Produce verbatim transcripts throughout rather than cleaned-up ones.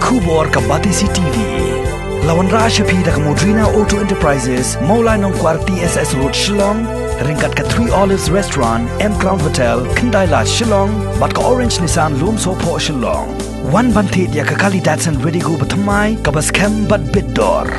Khubor ka Batesi T V. La wanrah sha phi da ka Modrina Auto Enterprises, Mawlai Nongkwar T S S Road Shillong, ryngkat ka Three Olives Restaurant, M Crown Hotel, Khyndai Lad Shillong, bad ka Orange Nissan Lumsohphoh Shillong. Wan ban thied ïa ka kali Datsun Redigo bathymmai, kaba skhem bad bit dor.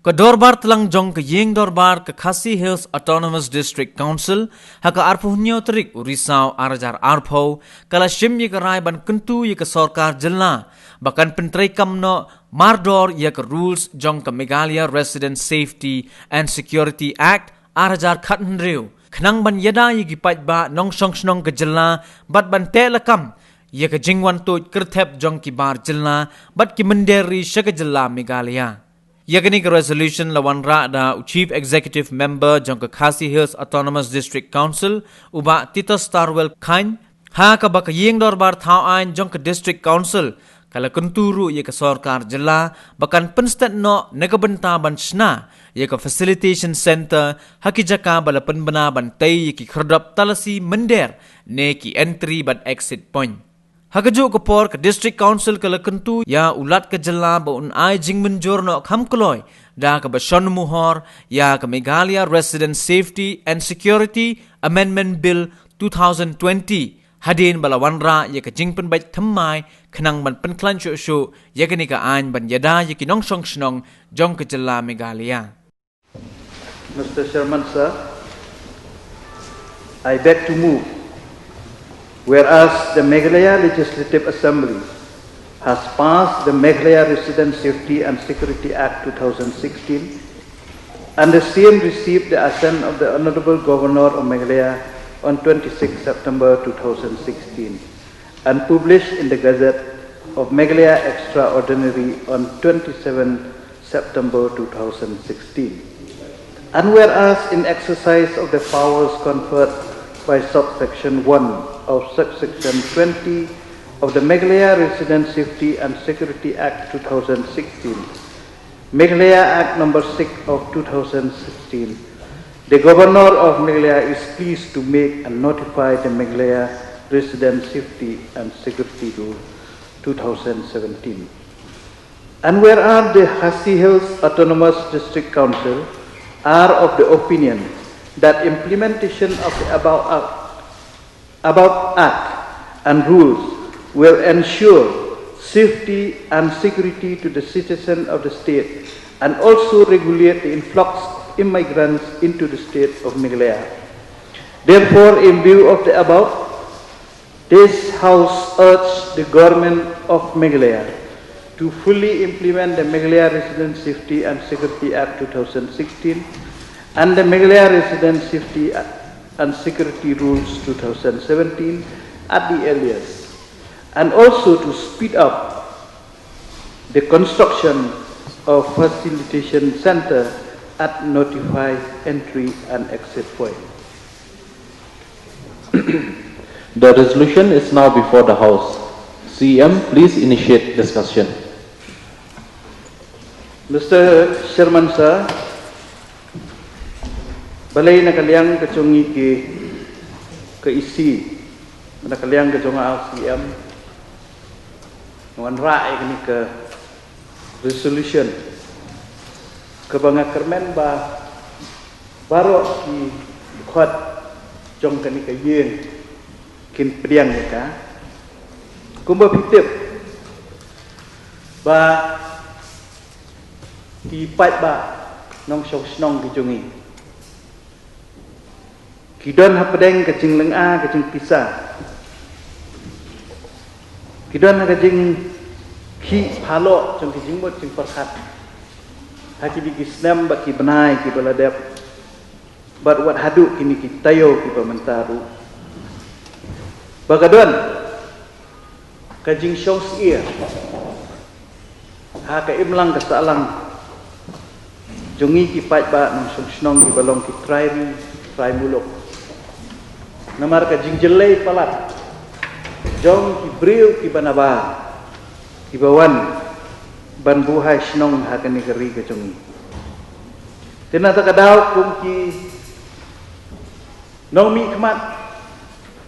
Ka dorbar tlang jong ka ïing dorbar ka Khasi Hills Autonomous District Council, ha ka arphew hynñiew tarik u Risaw ar hajar arphew, ka la shim ïa ka rai ban kyntu ïa ka sorkar jylla ba kan pyntreikam noh mardor ïa ka rules jong ka Meghalaya Resident Safety and Security Act ar hajar khathynriew, khnang ban ïada ïa ki paidbah nongshong shnong ka jylla bad ban teh lakam ïa ka jingwan tuid kyrthep jong ki bar jylla bad ki mynder ri sha ka jylla Meghalaya. Ïa kane ka resolution la wanrah da u Chief Executive Member jong ka Khasi Hills Autonomous District Council, u Bah Titus Tarwell Chyne, ha kaba ka ïing dorbar thaw aiñ jong ka District Council ka la kyntu ruh ïa ka sorkar jylla ba kan pynstet noh na ka bynta ban shna ïa ka Facilitation Centre ha ki jaka ba la pynbna ban tei ïa ki khyrdop talasi mynder ne ki entry bad exit point. Ha kajuh ka por ka District Council ka la kyntu ïa u Lat ka jylla ba un ai jingmynjur noh kham kloi da kaba shon muhor ïa ka Meghalaya Resident Safety and Security Amendment Bill two thousand twenty, hadien ba la wanrah ïa ka jingpynbeit thymmai khnang ban pynkhlaiñ shuh shuh ïa kane ka aiñ ban ïada ïa ki nongshong shnong jong ka jylla Meghalaya. Mister Chairman, sir, I beg to move, whereas the Meghalaya Legislative Assembly has passed the Meghalaya Resident Safety and Security Act two thousand sixteen, and the same received the assent of the Honorable Governor of Meghalaya on twenty-sixth September two thousand sixteen, and published in the Gazette of Meghalaya Extraordinary on twenty-seventh September two thousand sixteen. And whereas, in exercise of the powers conferred by subsection one of subsection twenty of the Meghalaya Resident Safety and Security Act two thousand sixteen, Meghalaya Act number six of two thousand sixteen, the Governor of Meghalaya is pleased to make and notify the Meghalaya Resident Safety and Security Rule two thousand seventeen. And whereas the Khasi Hills Autonomous District Council are of the opinion that implementation of the above Act, above Act and rules will ensure safety and security to the citizen of the state and also regulate the influx of immigrants into the state of Meghalaya. Therefore, in view of the above, this House urges the Government of Meghalaya to fully implement the Meghalaya Resident Safety and Security Act two thousand sixteen and the Meghalaya Resident Safety and Security Rules two thousand seventeen at the earliest, and also to speed up the construction of facilitation center at notified entry and exit point. The resolution is now before the House. C E M, please initiate discussion. Mister Chairman, sir, balei na ka liang ka jong ngi ki, ka E C, na ka liang ka jong nga C E M, nga wanrah ïa kane ka resolution kaba nga kyrmen ba baroh ki dkhot jong kane ka ïing kin pdiang ïa ka. Kumba phi tip ba ki paidbah nongshong shnong ki jong ngi ki don hapdeng ka jinglynga ka jingpisa, ki don ha ka jingkhih phalok jong ki jingmut jingpyrkhat ha kine ki snem bad ki bnai kiba la dep, bad wat haduh kine ki taïew kiba mynta ruh, ba ka don ka jingshong syier ha ka imlang ka sahlang jong ngi ki paidbah nongshong shnong kiba long ki trai ri trai muluk. Namar ka jingjyllei palat jong ki briew kiba nabar kiba wan ban buhai shnong ha kane ka ri ka jong ngi. Te na kata ka daw kum ki nongmihkhmat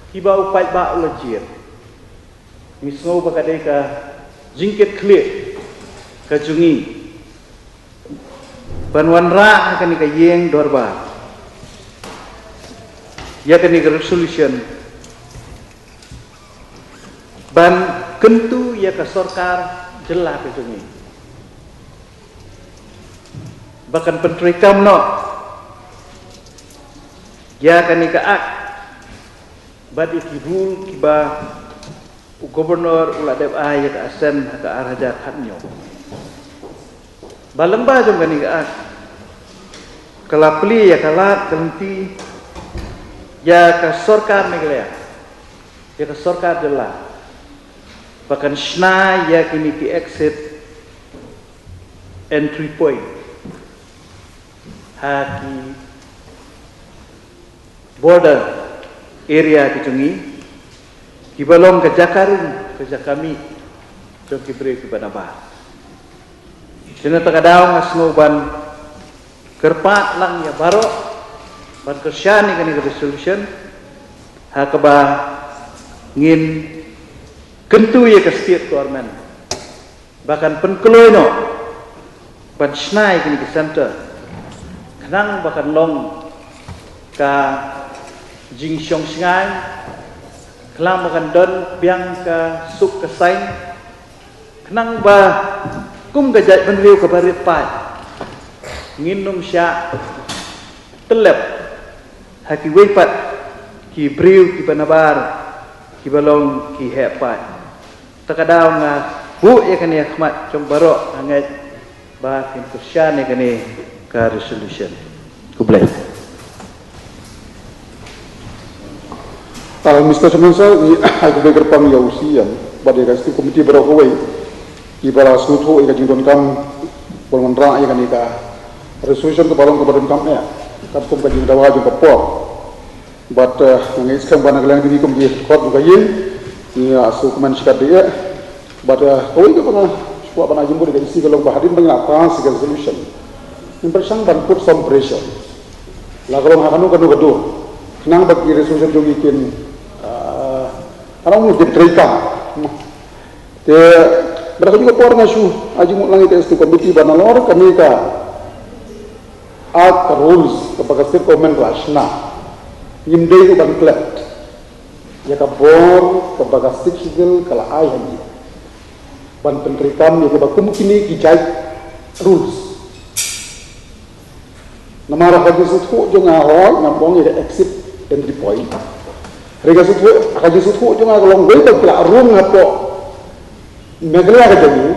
kiba u paidbah u la jied, Ngi sngew ba ka dei ka jingkitkhlieh ka jong ngi ban wanrah ha kane ka ïing dorbar ïa kane ka resolution ban kyntu ïa ka sorkar jylla ka jong ngi ba kan pyntreikam noh ïa kane ka act bad ïa ki rule kiba u governor u la dep ai ïa ka assent ha ka ar hajar khatñiew. Ba lyngba jong kane ka act ka la plie ïa ka lad ka lynti ïa ka sorkar Meghalaya, ïa ka sorkar jylla ba kan shna ïa kine ki exit entry point ha ki border area ki jong ngi kiba long ka jaka ring, ka jaka mih jong ki briew kiba nabar. Te na kata ka daw nga sngew ban kyrpad lang ïa baroh ban kyrshan ïa kane ka resolution ha kaba ngin kyntu ïa ka state government ba kan pynkloi noh ban shna ïa kine ki center khnang ba kan long ka jingshong shngaiñ, khnang ba kan don biang ka suk ka saiñ, khnang ba kum ka jaitbynriew kaba rit paid ngin ym shah tyllep ha kiwei pat ki briew kiba nabar kiba long ki heh paid. Ta ka daw nga buh ïa kane ha khmat jong baroh, nga ngeit ba kin kyrshan ïa kane ka resolution. Khublei. Ah, Mister Chairman Sir, ngi ai khublei kyrpang ïa u CEM bad ïa ka Executive Committee baroh kawei kiba la sngewthuh ïa ka jingdonkam ban wanrah ïa kane ka resolution kaba long kaba donkam eh katkum ka jingdawa jong ka por. Bad, eh, nga ngeit skhem ba na ka liang jong ngi kum ki dkhot jong ka ïing, ngi, eh, sngewkmen shikatdei eh. Bad, eh, kawei kaba nga shu kwah ban ai jingmut ïa ka EC ka long ba hadien ba ngi la pass ïa ka resolution, ngim pyrshang ban put some pressure la ka long ha kano kano ka dur khnang ba ki resolution jong ngi kin, eh, khnang ba kin treikam. Te bad ha kajuh ka por nga shu ai jingmut lang ïa ka Executive Committee ba nalor kane ka act, ka rules kaba ka state government ka la shna, ngim dei ruh ban klet ïa ka bor kaba ka Sixth Schedule ka la ai ha ngi ban pyntreikam ïa kiba kum kine ki jait rules. Namar ha ka jingsngewthuh jong nga, hooid, ngam ong ïa ka exit entry point. Hynrei ka sngewthuh, ha ka jingsngewthuh jong nga ka long wei ba ki la rung hapoh Meghalaya ka jong ngi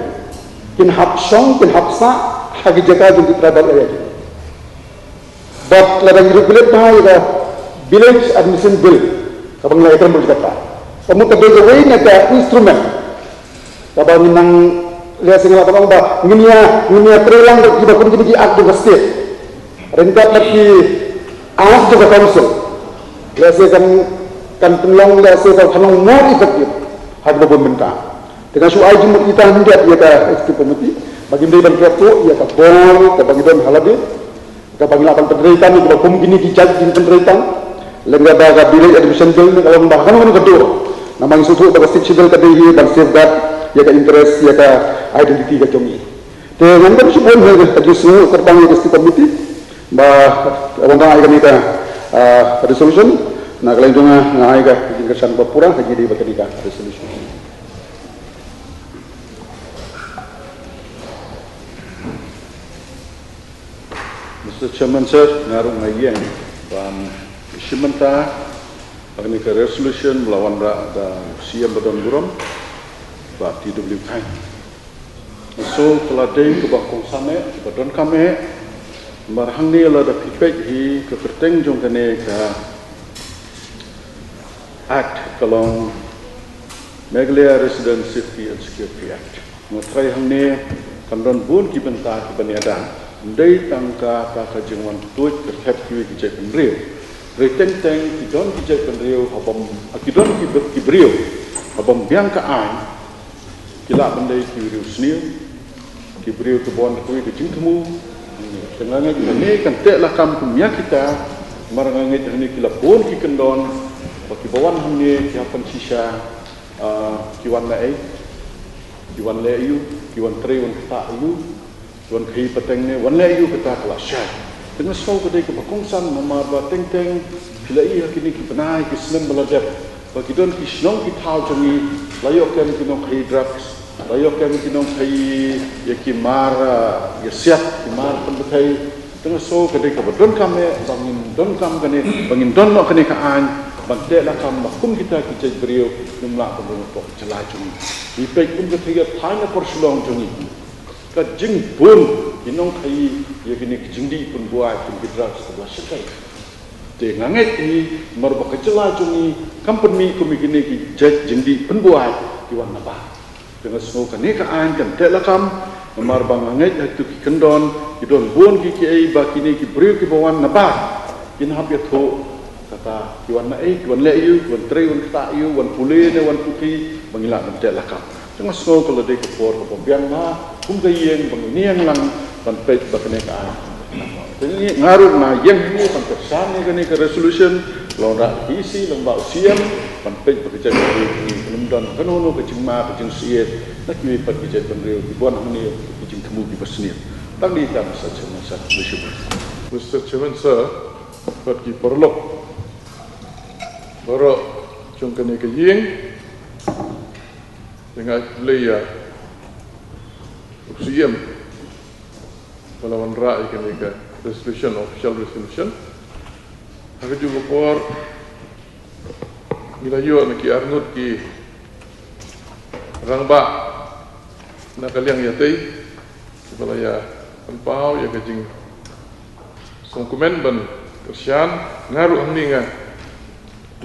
kin hap shong, kin hap sah ha ki jaka jong ki tribal area jong ngi. Bad lada ngi regulate bha ïa ka Village Admission Bill kaba ngi la ïakren bha jingkata, ka mut ka dei kawei na ka instrument kaba ngin nang, lehse ngi lah ban ong ba ngin ïa, ngin ïa trei lang bad kiba kum kine ki act jong ka state, ryngkat bad ki act jong ka council, lehse kan, kan pynlong, lehse kan long more effective ha kiba bun bynta. Te nga shu ai jingmut ïa ka hynrei ïa ka Executive Committee ba ngim dei ban klet ruh ïa ka bor kaba ngi don ha lade kaba ngi lah ban pyntreikam ïa kiba kum kine ki jait jingpyntreikam. Lem bad ka Village Admission Bill ne ka long ba ha kano kano ka dur, namar ngi sngewthuh ba ka Sixth Schedule ka dei hi ban safeguard ïa ka interest, ïa ka identity ka jong ngi. Te ngan kyntu shibun ha ka jingsngew kyrpang ïa ka Executive Committee ba wanrah ïa kane ka, ah, resolution. Na ka liang jong nga, nga ai ka jingkyrshan ba pura ha ka jingdei bad kane ka resolution. Mister Chairman Sir, nga ruh nga ïeng ban shim bynta ha kane ka resolution ba la wanrah da u CEM ba don burom, Bah T W Kyne. Nga sngew ka la dei kaba kongsan eh, kaba donkam eh, namar hangne lada phi peit hi ka kyrteng jong kane ka Act ka long Meghalaya Resident Safety and Security Act. Nga tharai hangne kan don bun ki bynta kiban ïada. Ym dei tang kata ka jingwan tuid kyrtep kiwei ki jaitbynriew, hynrei teng teng ki don ki jaitbynriew ha bym, ah, ki don ki br-, ki briew ha bym biang ka aiñ, ki lah ban dei ki briew sniew, ki briew kiba wan da kawei ka jingthmu. Te nga ngeit kane kan teh lakam kum ïa kita, namar nga ngeit hangne ki la bun ki kyndon ba kiba wan hangne ki hap ban shisha Ah, ki wan leh ei, ki wan leh aïu, ki wan trei wan ktah aïu, ki wan khaïi pateng ne wan leh aïu, kata ka la shai. Te nga sngew ka dei kaba kongsan namar ba teng teng phi la ïohi ha kine ki bnai ki snem ba la dep ba ki don ki shnong ki thaw jong ngi la ïoh kem ki nongkhaïi drugs, la ïoh kem ki nongkhaïi ïa ki mar, ah, ïa siat, ki mar pynbthei. Te nga sngew ka dei kaba donkam eh ba ngin donkam kane, ba ngin don noh kane ka aiñ ban teh lakam ba kum kita ki jait briew ngim lah ban rung hapoh ka jylla jong ngi. Ngi peit kum ka thaiñ, ka thaiñ na por Shillong jong ngi, ka jingbun ki nongkhaïi ïa kine ki jingdih pynbuaid kum ki drugs ka la shakei. Te nga ngeit hi namar ba ka jylla jong ngi kam pynmih kum ïa kine ki jait jingdih pynbuaid ki wan nabar. Te nga sngew kane ka aiñ kan teh lakam namar ba nga ngeit ha kitu ki kyndon ki don bun ki kiei ba kine ki briew kiba wan nabar kin hap ïathuh kata ki wan na ei, ki wan leh aïu, ki wan trei wan ktah aïu, wan pule ne wan pule, ba ngi lah ban teh lakam. Te nga sngew ka la dei ka por kaba biang bha kum ka ïing ba ngin ïeng lang ban peit ba kane ka aiñ. Te ngi, nga ruh nga ïeng hangne ban kyrshan ïa kane ka resolution, la wanrah da ka E C, la wanrah da u C M, ban peit ba ka jaitbynriew ka ngi kan ym don kano kano ka jingma ka jingsyier na kiwei pat ki jaitbynriew kiba wan hangne, ki jingthmu kiba sniew. Tang dei ita, Mister Chairman Sir. Mister Chairman Sir bad ki paralok baroh jong kane ka ïing, te nga ai khublei ïa u C M ba la wanrah ïa kane ka resolution, official resolution. Ha kajuh ka por ngi la ïoh na ki arngut ki rangbah na ka liang ïatei kiba la ïa pynpaw ïa ka jingsngewkmen ban kyrshan. Nga ruh hangne nga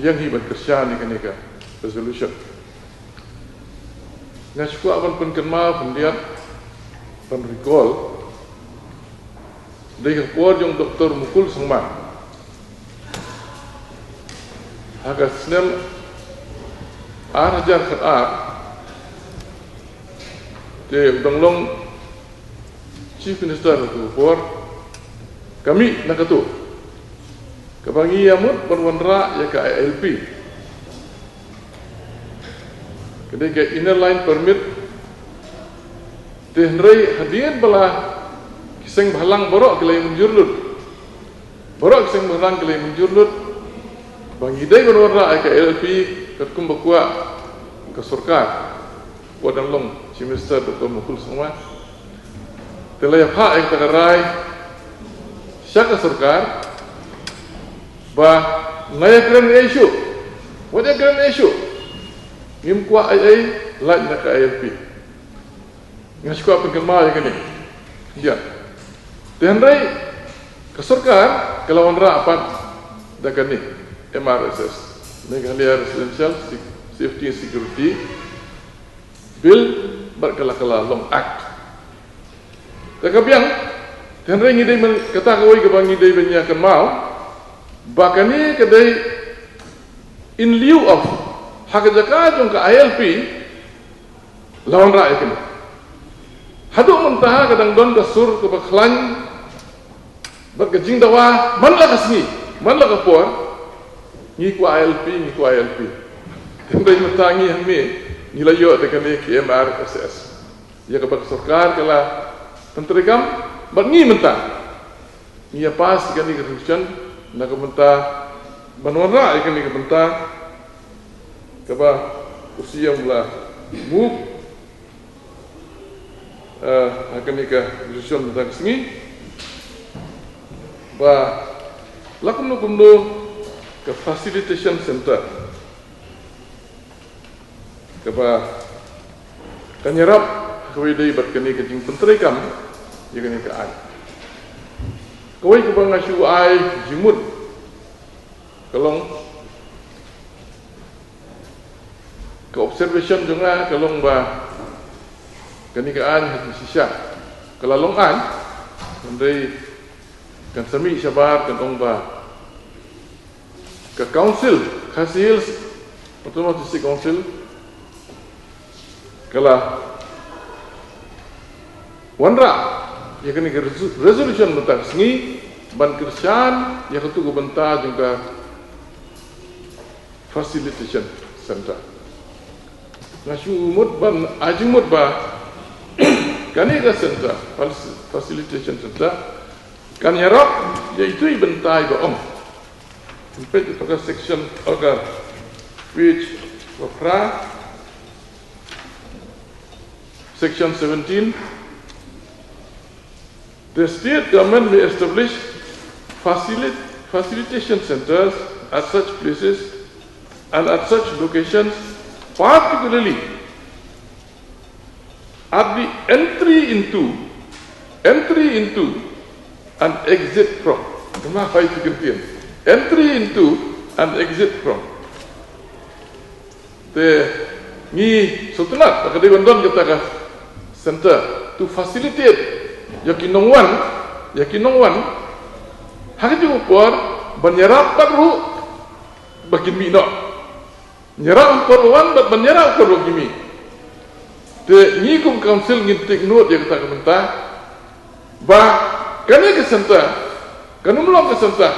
ïeng hi ban kyrshan ïa kane ka resolution. Nga shu kwah ban pynkynmaw khyndiat, ban recall, dei ka por jong Doctor Mukul Sangma ha ka snem ar hajar khatar, te u dang long Chief Minister ha kato ka por, ka mih na kato kaba ngi ïa mut ban wanrah ïa ka I L P, ka dei ka Inner Line Permit. Te hynrei hadien ba la ki seng bhalang baroh ki la ïa mynjur lut, baroh ki seng bhalang ki la ïa mynjur lut ba ngi dei ban wanrah ïa ka I L P katkum ba kwah ka sorkar, u dang long Chief Minister Doctor Mukul Sangma. Te la ïa phah ïa kata ka rai sha ka sorkar ba nga ïa kren ei shuh, wat ïa kren ei shuh, ngim kwah ei ei, lait na ka I L P. Nga shu kwah pynkynmaw ïa kane. Ïa. Te hynrei ka sorkar ka la wanrah pat da kane M R S S, Meghalaya Residential Sec-, Safety and Security Bill, bad ka la, ka la long Act. Te ka biang, te hynrei ngi dei ban, kata kawei kaba ngi dei ban ïa kynmaw ba kane ka dei in lieu of, ha ka jaka jong ka I L P, la wanrah ïa kane. Haduh mynta ka dang don ka sur kaba khlaiñ bad ka jingdawa man la ka sngi, man la ka por, ngi kwah I L P, ngi kwah I L P. Te hynrei mynta ngi hangne ngi la ïoh da kane ka M R S S, ïa kaba ka sorkar ka la pyntreikam, bad ngi mynta ngi ïa pass ïa kane ka resolution na ka bynta ban wanrah ïa kane ka bynta kaba u C M u la move, eh, ha kane ka resolution mynta ka sngi, ba la kumno kumno ka facilitation center kaba kan ïarap ha kaba ïadei bad kane ka jingpyntreikam ïa kane ka aiñ. Kawei kaba nga shu ai jingmut ka long, ka observation jong nga ka long ba kane ka aiñ ha ki shisha ka la long aiñ, hynrei kan sa mih shabar kan ong ba ka Council, Khasi Hills Autonomous District Council, ka la wanrah ïa kane ka resu-, resolution mynta ka sngi ban kyrshan ïa katu ka bynta jong ka facilitation center. Nga shu mut ban ai jingmut ba kane ka center, faci- facilitation center, kan ïarap ïa itu i bynta ba ong. Peit ïa ka section, ka page ba phra, section seventeen. The state government may establish facilit- facilitation centers at such places and at such locations, particularly at the entry into, entry into and exit from. Kama hai ti kentien. Entry into and exit from. Te ngi sngewtynnat ba ka dei ban don kata ka center to facilitate ïa ki nongwan, ïa ki nongwan ha ka juh por ban ïarap pat ruh ba kin mih noh. Ïarap por wan bad ban ïarap por ruh ki mih. Te ngi kum council ngin take note ïa kata ka bynta ba kane ka center kan ym long ka center.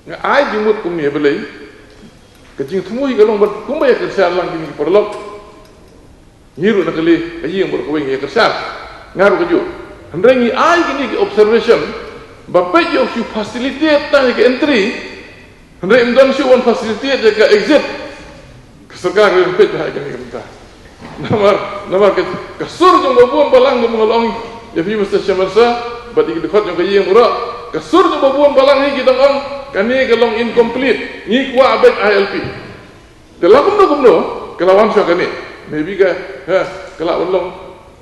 Nga ai jingmut kumne balei ka jingthmu hi ka long bad kumba ïa kyrshan lang kine ki paralok. Ngi ruh na kali ka ïing baroh kawei ngi ïa kyrshan. Nga ruh ka juh. Hynrei ngi ai kine ki observation ba peit ïoh shu facilitate tang ïa ka entry. Hynrei ym don shu wan facilitate ïa ka exit. Ka sorkar ruh peit ba ha kane ka bynta. Namar, namar ka, ka sur jong ba bun balang ka mung long ïa phi Mister Chairman Sir, bad ïa ki dkhot jong ka ïing baroh. Ka sur jong ba bun balang hi ki dang ong kane ka long incomplete. Ngi kwah beit I L P. Te la kumno kumno ka la wan sha kane. Maybe ka, ha, ka la wan long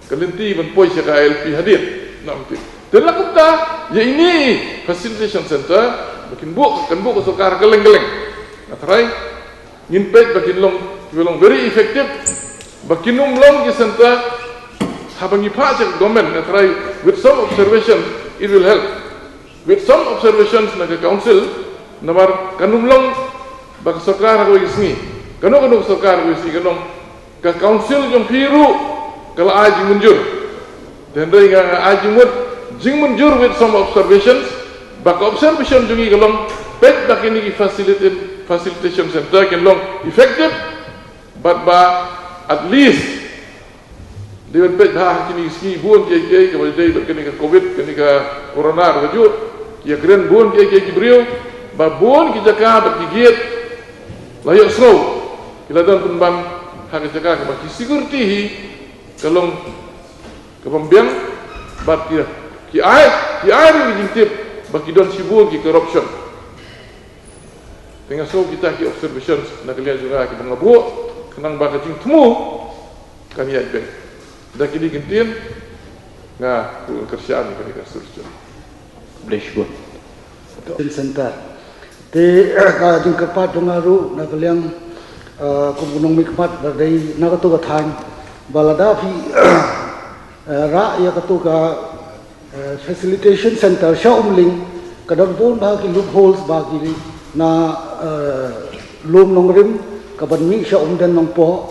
ka lynti ban poi sha ka I L P hadien. Nam ti. Te la kumta ïa ine i facilitation center ba kin buh, kan buh ka sorkar kylleng kylleng. Nga tharai ngin peit ba kin long, kin long very effective, ba kin ym long ki center haba ngi phah sha ka government. Nga tharai with some observation it will help. With some observations na ka council, namar kan ym long ba ka sorkar ha kawei ka sngi, kano kano ka sorkar ha kawei ka sngi, kan long ka council jong phi ruh ka la ai jingmynjur. Te hynrei nga, nga ai jingmut, jingmynjur with some observations, ba ka observation jong ngi ka long peit ba kine ki facilita- facilitation center kin long effective, bad ba at least dei ban peit ba ha kine ki sngi bun kiei kiei kaba dei bad kane ka covid, kane ka corona ruh kajuh, ki ïakren bun kiei kiei ki briew, ba bun ki jaka bad ki gate la ïohsngew ki la don pynban ha ka jaka kaba ki security hi ka long kaba ym biang, bad ki, ki ai, ki ai ruh ki jingtip ba ki don shibun ki corruption. Te nga sngew kita ki observations na ka liang jong nga kiba nga buh khnang ba ka jingthmu kan ïaid beit. Da kine ki ktien nga buh kyrshan ïa kane ka suggestion. Bless you. Center. Te ka jingkyrpad jong nga ruh na ka liang, eh, kum u nongmihkhmat ba dei na kato ka thaiñ ba lada phi, eh, rah ïa kato ka eh, facilitation center sha Umling, ka don bun bha ki loopholes ba ki na, eh, lum Nongrim ka ban mih sha Umden Nongpoh,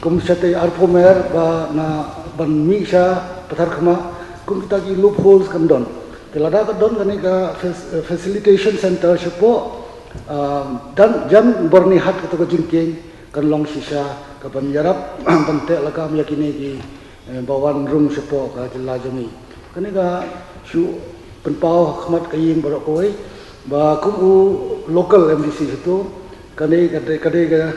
kum shatei Arphumer ba na ban mih sha Patharkhmah, kum kita ki loopholes kan don. Te lada ka don kane ka fac- eh, facilitation center shapoh, ah, dan jan Byrnihat kato ka jingkieng kan long shisha ka ban ïarap ban teh lakam ïa kine ki eh, ba wan rung shapoh ka jylla jong ngi. Kane ka shu pynpaw ha khmat ka ïing baroh kawei ba kum u local M D C hato, kane ka dei, ka dei ka,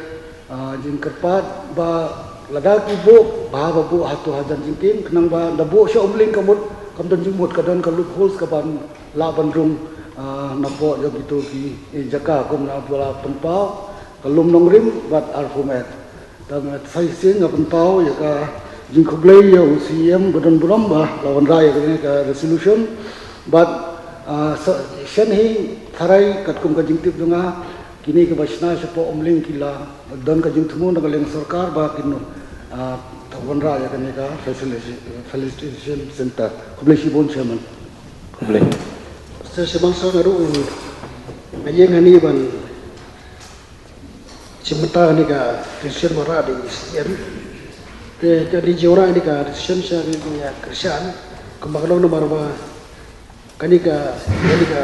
ah, jingkyrpad ba lada ki buh ba, ba buh hato hajan jingkieng, khnang ba da buh sha Umling ka mut kam don jingmut, ka don ka loopholes ka ban lah ban rung, ah, napoh jong kito ki, eh, jaka kum na ba la pynpaw ka lum Nongrim bad Arphumer. Tang, ah, sa shisien nga pynpaw ïa ka jingkhublei ïa u C E M ba don burom ba la wanrah ïa kane ka resolution. Bad, ah, sa- shen hi tharai katkum ka jingtip jong nga, kine kiba shna shapoh Umling ki la don ka jingthmu na ka liang sorkar ba kin, ah, wanrah ïa kane ka facilita- facilitation center. Khublei shibun, Chairman. Khublei. Sir, Chairman Sir, nga ruh nga ïeng hangne ban shim bynta kane ka decision ba wanrah da i C E M. Te ka dei jingwanrah kane ka decision sha kane ka kyrshan kumba ka long namar ba kane ka, kane ka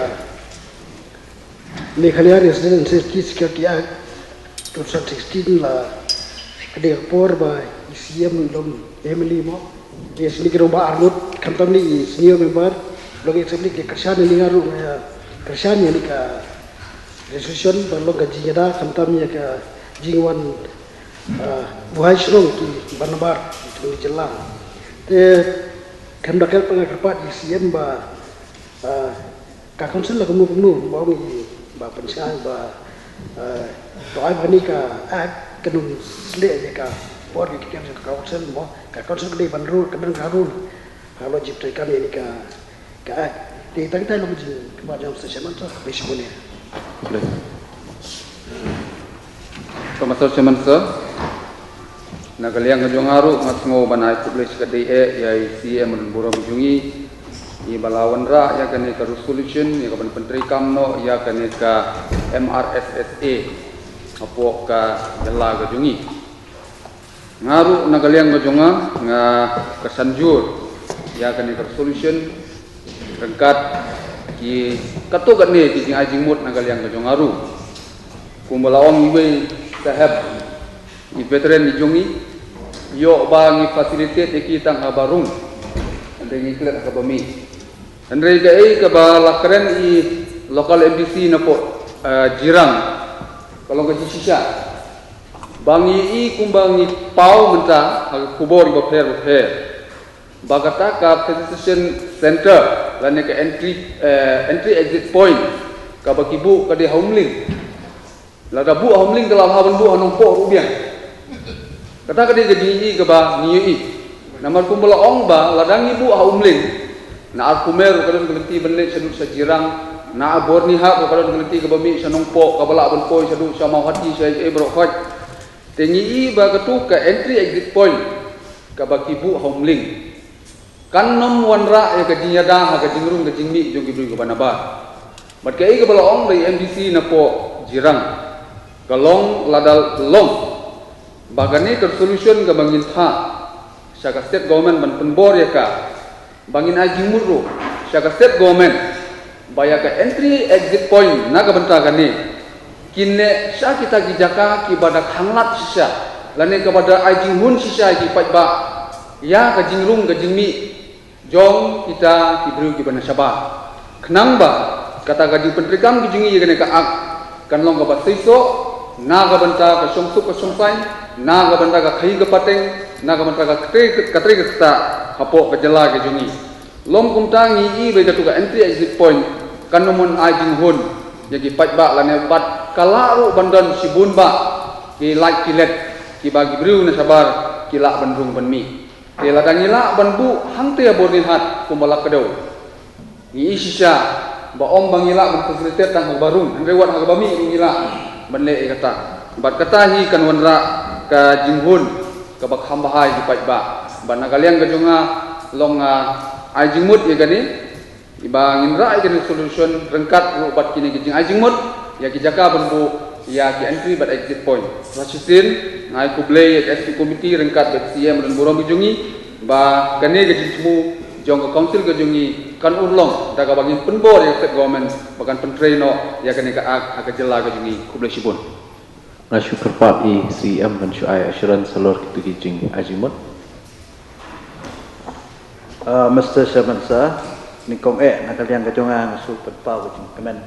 Meghalaya Resident and Safety Security Act two thousand sixteen la Ka dei ka por ba i C M u long M L A mo. Ïa sini ki long ba arngut, khamtam ni i senior member, long i assembly ki kyrshan ïa ni nga ruh nga ïa kyrshan ïa ni ka resolution ba long ka jingïada khamtam ïa ka jingwan, ah, buhai shnong ki ban nabar ki jylla. Te khamtam ka nga kyrpad i C M ba, ah, ka council la kumno kumno ba ong i ba pynshai ba, eh, to ai ba ni ka act kan ym sleh ïa ka por ki kem ka council mo, ka council ka dei ban rule, ka dei ka rule. Ha lo jip trai kam ïa ni ka, ka act. Te tang tai long jing ka ba jam station man to be shi bune. Khublei. Ka Master Chairman Sir, na ka liang ka jong nga ruh nga sngew ban ai khublei shikatdei eh ïa i C M Rangbah Burom jong ngi, i ba la wanrah ïa kane ka resolution ïa ka ban pyntreikam noh ïa kane ka M R S S A hapoh ka jylla ka jong ngi. Nga ruh na ka liang ka jong nga nga kyrshan jur ïa kane ka resolution ryngkat ki katto katne ki jingai jingmut na ka liang ka jong nga ruh. Kumba la ong iwei saheb, i veteran i jong ngi, ïoh ba ngi facilitate ïa ki tang haba rung, hynrei ngi klet ha kaba mih. Hynrei kaei kaba la kren i local M D C napoh, eh, Jirang, ka long ka jingshisha. Ba ngi i kumba ngi paw mynta ha ka khubor bapher bapher, ba kata ka facilitation center lane ka entry, eh, entry exit point kaba ki buh ka dei ha Umling. Lada buh ha Umling ka la bha ban buh ha Nongpoh ruh biang. Kata ka dei ka jingïohi kaba ngi ïohi. Namar kumba la ong ba lada ngi buh ha Umling, na Arphumer ruh ka don ka lynti ban leit shaduh sha Jirang, na Byrnihat ruh ka don ka lynti kaba mih sha Nongpoh kaba lah ban poi shaduh sha Mawhati sha ei ei baroh khoit. Te ngi i ba katu ka entry exit point kaba ki buh ha Umling kan nym wanrah ïa ka jingïada ha ka jingrung ka jingmih jong ki briew kiba nabar. Bad kaei kaba la ong da i M D C napoh Jirang, ka long lada long ba kane ka resolution kaba ngin phah sha ka state government ban pynbor ïa ka, ba ngin ai jingmut ruh sha ka state government ba ïa ka entry exit point na ka bynta kane kin leh sha kita ki jaka kiba da khanglad shisha lane kaba da ai jinghun shisha ïa ki paidbah ïa ka jingrung ka jingmih jong kita ki briew kiba na shabar. Khnang ba kata ka jingpyntreikam ka jong ngi ïa kane ka act kan long kaba seisoh na ka bynta ka shongsuk ka shongsaiñ, na ka bynta ka khaii ka pateng, na ka bynta ka ktrei ka ktrei ka ktah hapoh ka jylla ka jong ngi. Long kumta ngi i ba katu ka entry exit point kan nym ai jinghun ïa ki paidbah lane bad ka lah ruh ban don shibun bah ki lait ki let kiba ki briew na shabar ki lah ban rung ban mih. Te lada ngi lah ban buh hangta ha Byrnihat kumba la kdew, ngi i shisha ba ym ba ngi lah ban facilitate tang ha kaba rung, hynrei wat ha kaba mih ruh ngi lah ban leh ïa kata. Bad kata hi kan wanrah ka jinghun kaba kham bha ïa ki paidbah. Bad na ka liang ka jong nga long nga ai jingmut ïa kane, ba ngin rah ïa kane ka resolution ryngkat ruh bad kine ki jingai jingmut ïa ki jaka ban buh ïa ki entry bad exit point. Sa shisien nga ai khublei ïa ka executive committee ryngkat bad C M Rangbah Burom ka jong ngi ba kane ka jingthmu jong ka council ka jong ngi kan urlong da kaba ngin pynbor ïa ka state government ba kan pyntrei noh ïa kane ka act ha ka jylla ka jong ngi. Khublei shibun. Nga shu kyrpad ïa i C M ban shu ai assurance halor kitu ki jingai jingmut. Ah, Mister Chairman Sir, nyngkong eh na ka liang ka jong nga nga shu pynpaw ka jingkmen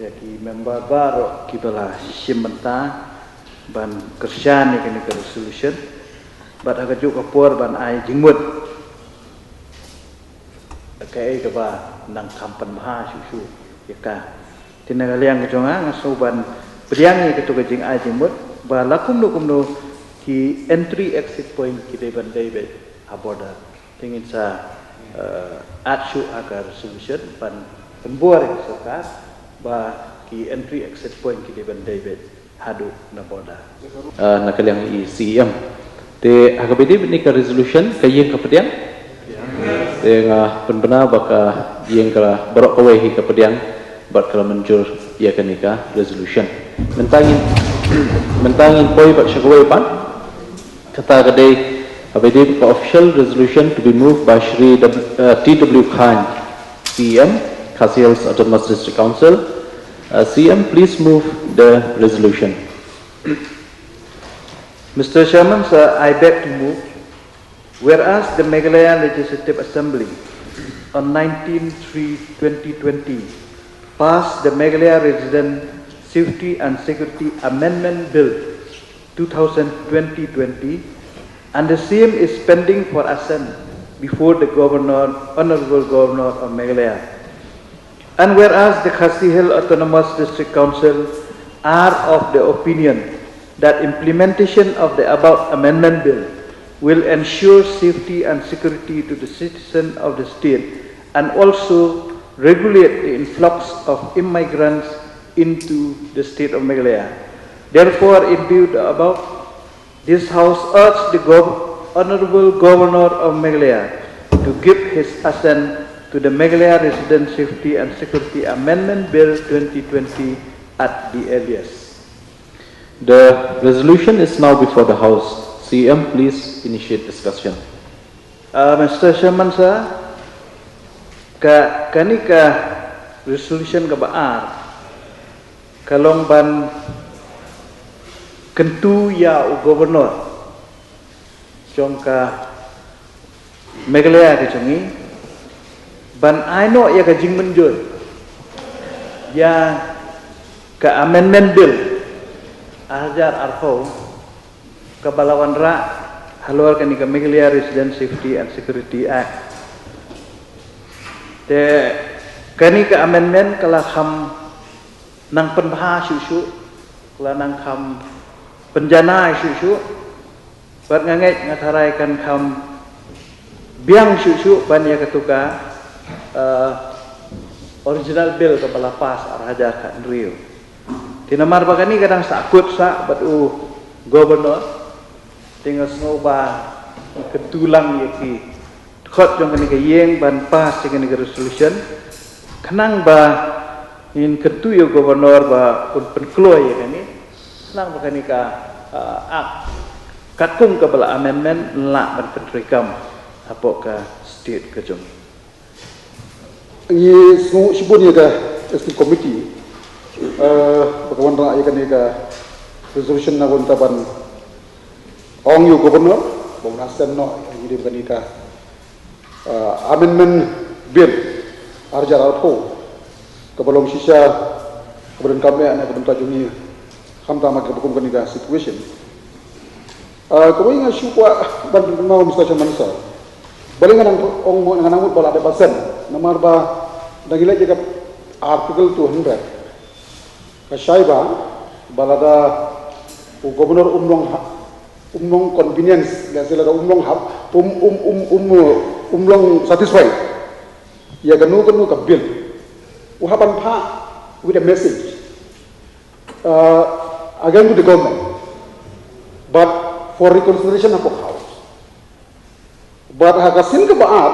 ïa ki member baroh kiba la shim bynta ban kyrshan ïa kane ka resolution bad ha kajuh ka por ban ai jingmut kaei kaba nang kham pynbha shuh shuh ïa ka. Te na ka liang ka jong nga nga sngew ban pdiang ïa katu ka jingai jingmut ba la kumno kumno ki entry exit point ki dei ban dei beit ha border. Te ngin sa, eh, add shuh ha ka resolution ban pynbor ïa ka sorkar ba ki entry exit point ki dei ban dei beit haduh na border. Ah, na ka liang i C M. Te ha kaba ïadei bad kane ka resolution ka ïing ka pdiang. Te nga pynbna ba ka ïing ka baroh kawei hi ka pdiang bad ka la mynjur ïa kane ka resolution. Mynta ngin, mynta ngin poi bad sha kawei pat. Kata ka dei, ha kaba ïadei bad ka official resolution to be moved by Shri W, uh, T W Chyne, C M, Khasi Hills Autonomous District Council. Uh, C M, please move the resolution. Mister Chairman, sir, I beg to move. Whereas the Meghalaya Legislative Assembly on nineteen three twenty twenty passed the Meghalaya Resident Safety and Security Amendment Bill two thousand twenty twenty, and the same is pending for assent before the Governor, Honorable Governor of Meghalaya. And whereas the Khasi Hills Autonomous District Council are of the opinion that implementation of the above amendment bill will ensure safety and security to the citizen of the state and also regulate the influx of immigrants into the state of Meghalaya. Therefore, in view of the above, this House urges the Gov- Honorable Governor of Meghalaya to give his assent to the Meghalaya Resident Safety and Security Amendment Bill twenty twenty at the earliest. The resolution is now before the House. C M, please initiate discussion. Uh, Mister Chairman, sir, ka kani ka resolution kaba ar ka long ban kyntu ïa u governor jong ka Meghalaya ka jong ngi ban ai noh ïa ka jingmynjur ïa ka amendment bill ar hajar arphew kaba la wanrah halor kani ka Meghalaya Resident Safety and Security Act. Te kani ka amendment ka la kham nang pynbha shuh shuh, ka la nang kham pynjanai shuh shuh. Bad nga ngeit nga tharai kan kham biang shuh shuh ban ïa katu ka, eh, original bill kaba la pass ar hajar khathynriew. Te namar ba kani ka dang sahkut sah bad u governor, te nga sngew ba kyntu lang ïa ki dkhot jong kani ka ïing ban pass ïa kani ka resolution, khnang ba ngin kyntu ïa u governor ba un pynkloi ïa kani, khnang ba kani ka, ah, act katkum kaba la amendment yn lah ban pyntreikam hapoh ka state ka jong ngi. Ngi sngew shibun ïa ka executive committee, eh, ba ka wanrah ïa kani ka resolution na ka bynta ban ong ïa u governor ba un assent noh ïa kani ka, eh, amendment bill ar hajar arphew kaba long shisha kaba donkam eh na ka bynta jong ngi khamtam ha kaba kum kani ka situation. Ah, kawei nga shu kwah ban pynpaw, Mister Chairman, sir. Balei nga nang ong mo, nga nang mut ba la dep assent. Namar ba da ngi leit ïa ka Article two hundred, ka shai ba, ba lada u governor um long ha-, um long convenience, lehse lada um long hap, um, um, um, um, um long satisfied ïa kano kano ka bill, u hap ban phah with a message, uh, again to the government, but for reconsideration hapoh House. But ha ka sien kaba ar,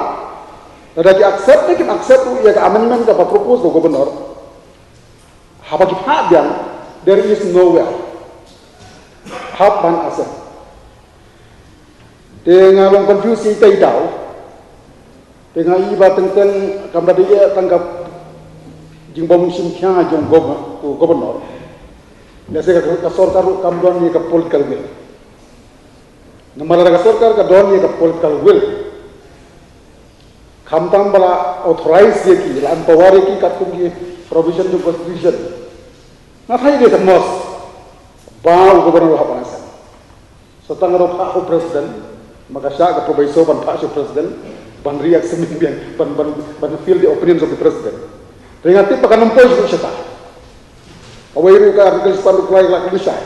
lada ki accept ne kim accept ruh ïa ka amendment kaba propose da u governor, haba ki phah biang, there is nowhere hap ban assent. Te nga long confuse ïa ita ita. Te nga i ba teng teng kam da dei tang ka jingbym shim khia jong gov-, u governor. Lehse ka, ka sorkar ruh kam don ïa ka political will. Namar lada ka sorkar ka don ïa ka political will, khamtam ba la authorize ïa ki, la empower ïa ki katkum ki provision jong constitution, nga tharai ka must ba u governor u hap ban assent. Sa tang ruh phah u president, ma ka shah ka proviso ban phah sha u president ban react sha mih biang, ban, ban, ban feel the opinions of the president. Te nga tip ba kan ym poi shuh shata. Kawei ruh ka article spah ruh ka la kynshai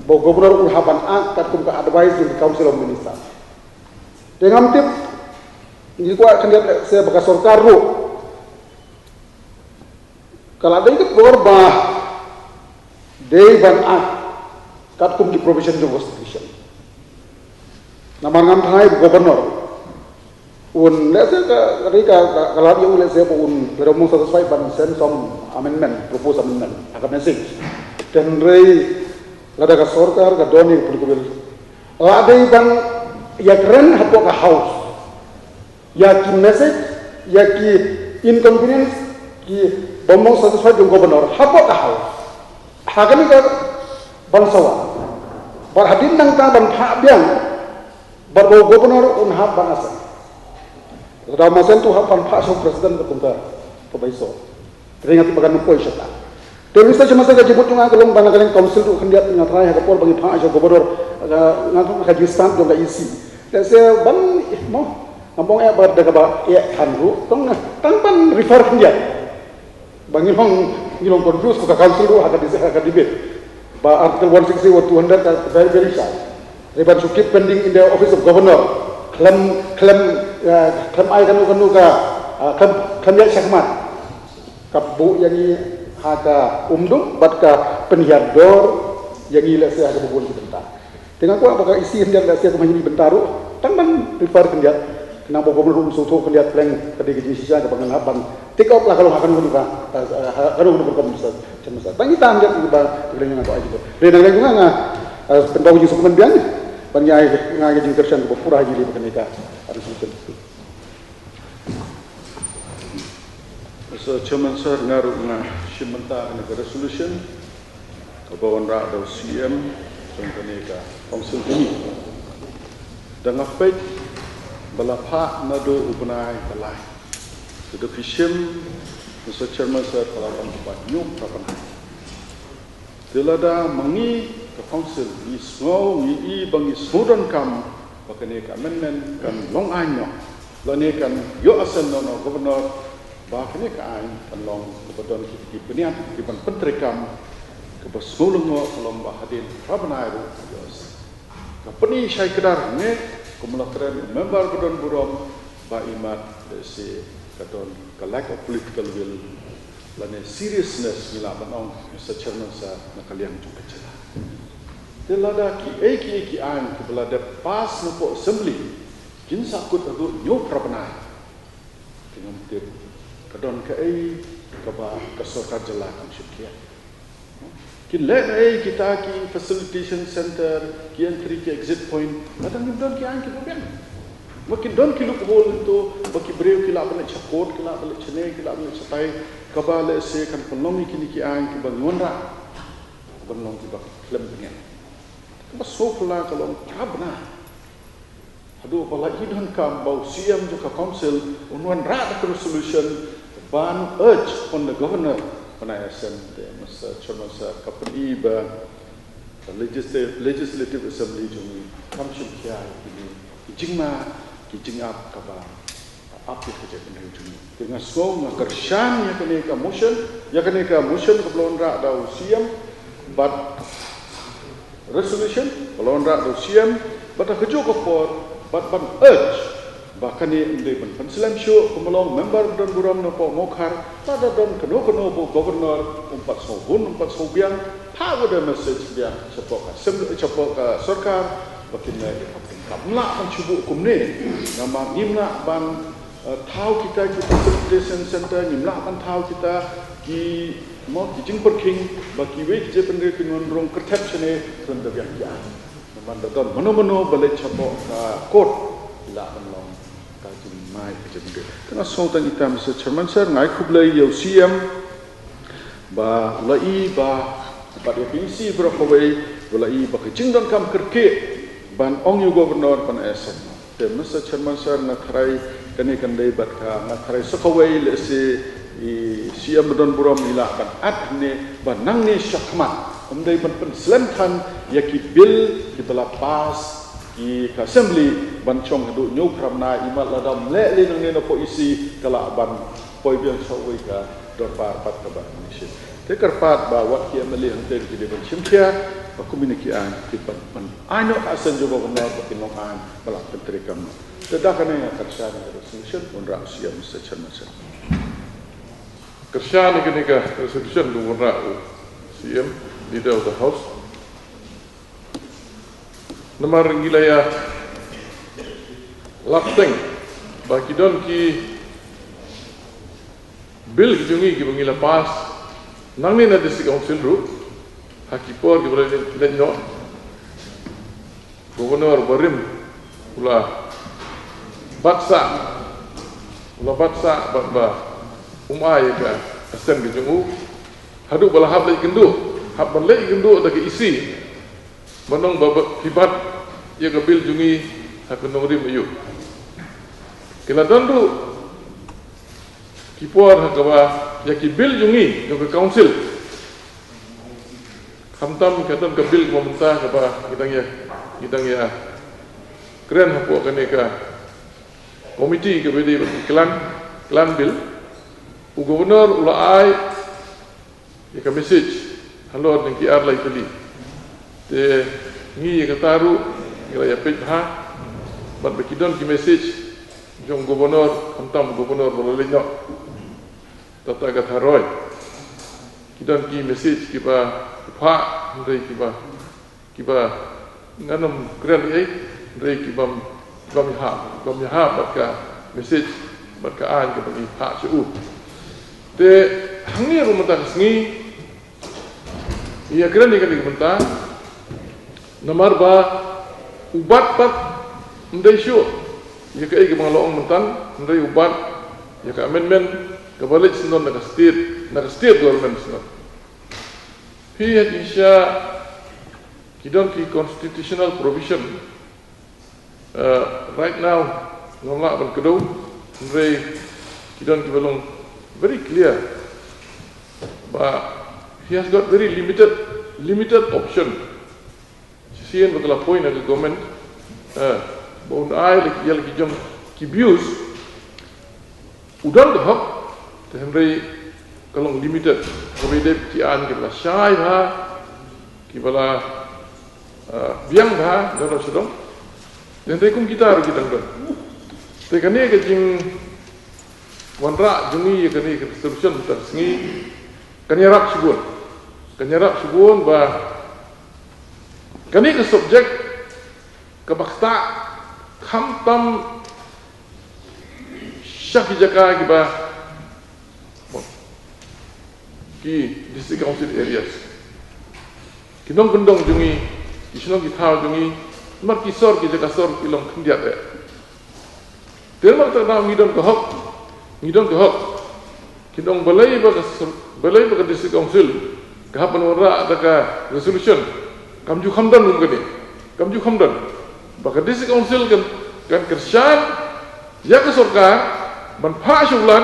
ba u governor u hap ban act katkum ka advice jong ka Council of Ministers. Te ngam tip, ngi kwah khyndiat lehse ba ka sorkar ruh ka la dei ka por ba dei ban act katkum ki provision jong constitution. Namar ngam tharai ba u governor un, lehse ka, ka dei ka, ka, ka lad ïa u lehse ba un, lada um long satisfied ban send some amendment, propose amendment ha ka message. Te hynrei lada ka sorkar ka don ïa ka political will, la dei ban ïakren hapoh ka House ïa ki message, ïa ki inconvenience, ki bym long satisfied jong u governor hapoh ka House. Ha kane ka ban sawa, Bad hadien nangta ban phah biang, bad ba u governor un hap ban assent. Lada um assent, to hap ban phah sha u president ka kumta, ka bai so. Te nga tip ba kan poi shata. Te Mister Chairman Sir, ka jingmut jong nga ka long ba na ka liang council ruh khyndiat nga tharai ha ka por ba ngi phah sha u governor, nga, nga thok ka jingstat jong ka E C. Te se ban, mo, ngam ong eh ba da kaba eh than ruh, tang, tang ban refer khyndiat. Ba ngi long, ngi long confuse ko ka council ruh ha ka dis-, ha ka debate. Ba article one sixty or two hundred ka very, very sharp. Hynrei ban shu keep pending in the office of governor. Khlem, khlem, eh, khlem ai kano kano ka, eh, khlem, khlem ïaid shakhmat. Ka buh ïa ngi ha ka umdum bad ka pynhiar dor ïa ngi lehse ha kaba bun ki bynta. Te nga kwah ba ka E C khyndiat lehse kum ha ine i bynta ruh tang ban refer khyndiat. Khnang ba u governor un sngewthuh khyndiat pleng ka dei ka jingshisha kaba ngan hap ban take up la ka long ha kano kano ka, ha kano kano ka rukom, Mister Chairman Sir. Tang ita khyndiat ba ka dei nga kwah ïa ki. Dei na ka liang jong nga, nga, eh, pynpaw ka jingsngewkmen biang ban ïa nga ka jingkyrshan kaba pura ha ine i ba kane ka resolution. Mister Chairman Sir, nga ruh nga shim bynta kane ka resolution kaba wanrah da u C M jong kane ka council jong ngi. Da nga peit ba la phah naduh u bnai ba lai. Te da phi shim, Mister Chairman Sir, ka la long ba hynñiew phra bnai. Te lada ma ngi ka council ngi sngew, ngi i ba ngi sngewdonkam ba kane ka amendment kan long aiñ noh, lane kan ïoh assent noh na u governor, ba kane ka aiñ kan long kaba don ki, ki bniat kiban pyntreikam, kaba sngew lyngngoh ka long ba hadien phra bnai ruh ïoh assent. Ka pyni shai kdar ne, kum la kren u member ba don burom, ba imat lehse ka don ka lack of political will lane seriousness, ngi lah ban ong, Mister Chairman Sir, na ka liang jong ka jylla. Te lada kiei kiei ki aiñ kiba la dep pass napoh assembly kin sa kut haduh hynñiew phra bnai, te ngam tip ka don kaei kaba ka sorkar jylla kam shim khia. Kin leh naei kita ki facilitation center, ki entry ki exit point, lada ngim don ki aiñ kiba biang. Ma kin don ki loophole hangto ba ki briew ki lah ban leit sha court, ki lah ban leit shane, ki lah ban leit shatai, kaba lehse kan pynlong ïa kine ki aiñ kiba ngi wanrah ban long kiba khlem bniat. Kaba sngewphylla ka long phra bnai haduh ba la i donkam ba u C M jong ka council un wanrah da ka resolution ban urge upon the governor ban ai assent. Te, Mister Chairman Sir, ka pyni ba ka Legisla-, Legislative Assembly jong ngi kam shim khia ïa kine ki jingma, ki jingap kaba ap ïa ka jaitbynriew jong ngi. Te nga sngew nga kyrshan ïa kane ka motion, ïa kane ka motion kaba la wanrah da u C M, bad resolution ba la wanrah da u C M, bad ha kajuh ka por, bad ban urge ba kane ym dei ban pynslem shuh, kumba long member ba don burom napoh Mawkhar, lada don kano kano ba u governor um pat sngewbun, um pat sngewbiang, phah ka message biang shapoh ka assembly, shapoh ka sorkar, ba kin leh ïa ka pyrkhat. Ngim lah ban shu buh kumne, namar ngim lah ban, eh, thaw kita ki facilitation center, ngim lah ban thaw kita ki, mo, ki jingpyrkhing ba kiwei ki jaitbynriew kin wan rung kyrtep shane, khlem da biang ki aiñ. Namar da don mano mano ba leit shapoh ka court, ki lah ban long ka jingmai ka jaitbynriew. Te nga sngew tang ita, Mister Chairman Sir, nga ai khublei ïa u C M, ba la i ba, bad ïa ka E C baroh kawei, ba la i ba ka jingdonkam kyrkieh ban ong ïa u governor ban ai assent. Te, Mister Chairman Sir, nga tharai kane kan dei bad ka, nga tharai sa kawei lehse i C M ba don burom i lah ban act hangne ba nangne shakhmat ym dei ban pynslem than ïa ki bill kiba la pass ïa ka assembly ban shong haduh hynñiew phra bnai, imat lada ym leh lei nangne napoh E C ka lah ban poi biang sha uwei ka dorbar pat kaba ngi shim. Te kyrpad ba wat ki M L A hangtei ki dei ban shim khia ba kumne ki aiñ ki ban, ban ai noh ka assent jong u governor ba kin long aiñ ba la pyntreikam noh. Te da kane nga kyrshan ïa ka resolution ba wanrah u C M, Mister Chairman Sir. Kyrshan ïa kane ka resolution ba wanrah u C M, Leader of the House. Namar ngi la ïa lap teng ba ki don ki bill ki jong ngi kiba ngi la pass nangne na District Council ruh ha ki por kiba la leit noh. Governor barim u la bat sah, u la bat sah bad ba um ai ïa ka assent ka jong u haduh ba la hap leit kynduh, hap ban leit kynduh da ka E C. Ban ong ba, ba phi bat ïa ka bill jong ngi ha ka nongrim aïu. Ki la don ruh ki por ha kaba ïa ki bill jong ngi jong ka council. Khamtam ka don ka bill kaba mynta kaba ngi dang ïa, ngi dang ïa kren hapoh kane ka committee kaba dei ba ki klan, klan bill. U governor u la ai ïa ka message halor jong ki ar lai tylli. Te ngi ïa kata ruh ngi la ïa peit bha bad ba ki don ki message jong governor, khamtam governor ba la leit noh, Tata Katharoi. Ki don ki message kiba phah, hynrei kiba, kiba ngan ym kren ei, hynrei kibym, kibym ïahap, kibym ïahap bad ka message bad ka aiñ kaba ngi phah sha u. Te hangne ruh mynta ka sngi ïa kren ïa kane ka bynta, namar ba u bat pat ym dei shuh ïa kaei kaba nga la ong mynta, hynrei u bat ïa ka amendment kaba leit sngewdon na ka state, na ka state government sngewdon. Phi ha jingshisha ki don ki constitutional provision. Uh, right now ngam lah ban kdew, hynrei ki don kiba long very clear ba he has got very limited, limited option. Shisien ba ka la poi na ka government, uh, ba un ai ïa la ki jong ki views, u don ka hok, te hynrei ka long limited. Kaba ïadei ki aiñ kiba la shai bha, kiba la, ah, biang bha, don sha dong. Te hynrei kum kita ruh ki dang don. Te kane ka jingwanrah jong ngi ïa kane ka resolution mynta ka sngi kan ïarap shibun. Kan ïarap shibun ba kane ka subject kaba ktah khamtam sha ki jaka kiba, ki district council areas, ki nongkyndong jong ngi, ki shnong ki thaw jong ngi, namar ki sor, ki jaka sor ki long khyndiat eh. Te namar kata ngi don ka hok, ngi don ka hok. Kin ong balei ba ka, balei ba ka district council ka hap ban wanrah da ka resolution. Kam ju kham don kum kane. Kam ju kham don. Ba ka district council kan, kan kyrshan ïa ka sorkar ban phah sha u Lat,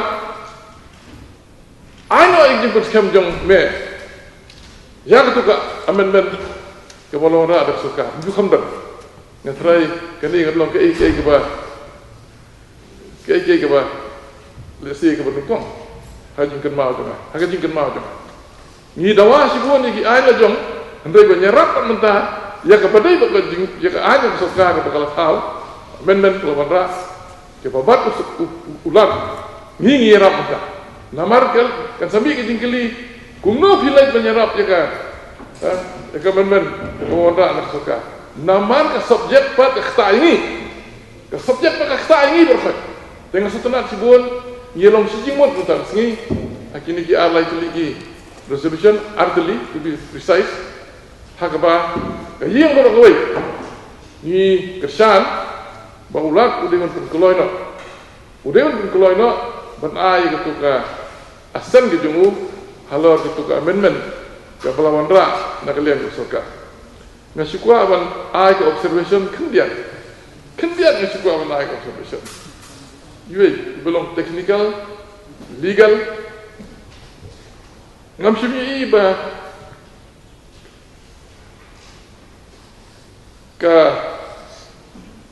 ai noh ïa ka jingpynskhem jong me ïa katu ka amendment kaba la wanrah da ka sorkar. Kam ju kham don. Nga tharai kane kan long kaei kaei kaba, kaei kaei kaba, let's say, kaba nyngkong ha ka jingkynmaw jong nga, ha ka jingkynmaw jong nga. Ngi dawa shibun ïa ki aiñ la jong, hynrei ban ïarap pat mynta ïa kaba dei bad ka jing, ïa ka aiñ ka sorkar kaba ka la thaw, amendment kaba la wanrah, kaba bat u, u, u, u Lat, ngi, ngi ïarap mynta. Namar kan, kan sa mih ka jingkylli, kumno phi leit ban ïarap ïa ka, ha, ïa ka amendment kaba wanrah na ka sorkar. Namar ka subject pat ka ktah ïa ngi. Ka subject pat ka ktah ïa ngi baroh. Te nga sngewtynnat shibun, ngi long shi jingmut mynta ka sngi ha kine ki ar lai tylli ki resolution, ar tylli to be precise, ha kaba ka ïing baroh kawei ngi kyrshan ba u Lat u dei ban pynkloi noh, u dei ban pynkloi noh ban ai katu ka assent ka jong u halor katu ka amendment kaba la wanrah na ka liang ka sorkar. Nga shu kwah ban ai ka observation khyndiat. Khyndiat nga shu kwah ban ai ka observation. Iwei, iba long technical, legal. Ngam shym ïohi ba ka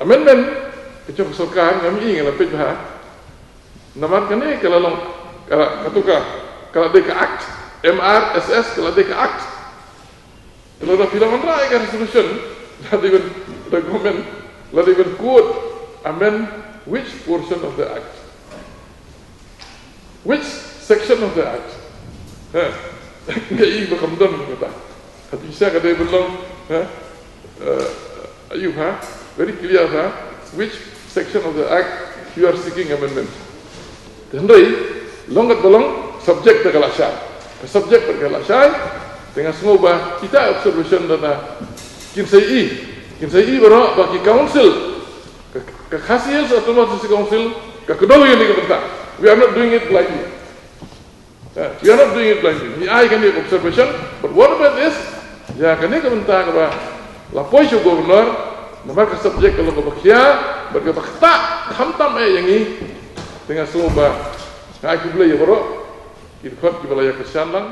amendment ka jong ka sorkar, ngam ïohi, nga la peit bha. Namar kane ka la long, ka la, katu ka, ka la dei ka act, M R S S ka la dei ka act. Te lada phi la wanrah ïa ka resolution, la dei ban, da government, la dei ban quote, amend which portion of the act? Which section of the act? Ha? Nga i ba kam don kata. Hynrei sa ka dei ban long, ha? Eh, aïu ha? Very clear ha? Which section of the act you are seeking amendment? Te hynrei long kat ba long subject da ka la shai. Ka subject da ka la shai. Te nga sngew ba kita observation da na kin sa i, kin sa i baroh ba ki council, ka, ka Khasi Hills Autonomous District Council ka kdew ïa kane ka bynta. We are not doing it blindly. Eh, we are not doing it blindly. Ngi ai kane ka observation, but whatever it is, ïa kane ka bynta kaba La poi sha u Governor, namar ka subject ka long kaba khia bad kaba ktah khamtam eh ïa ngi. Te nga sngew ba nga ai khublei ïa baroh ki dkhot kiba la ïa kyrshan lang.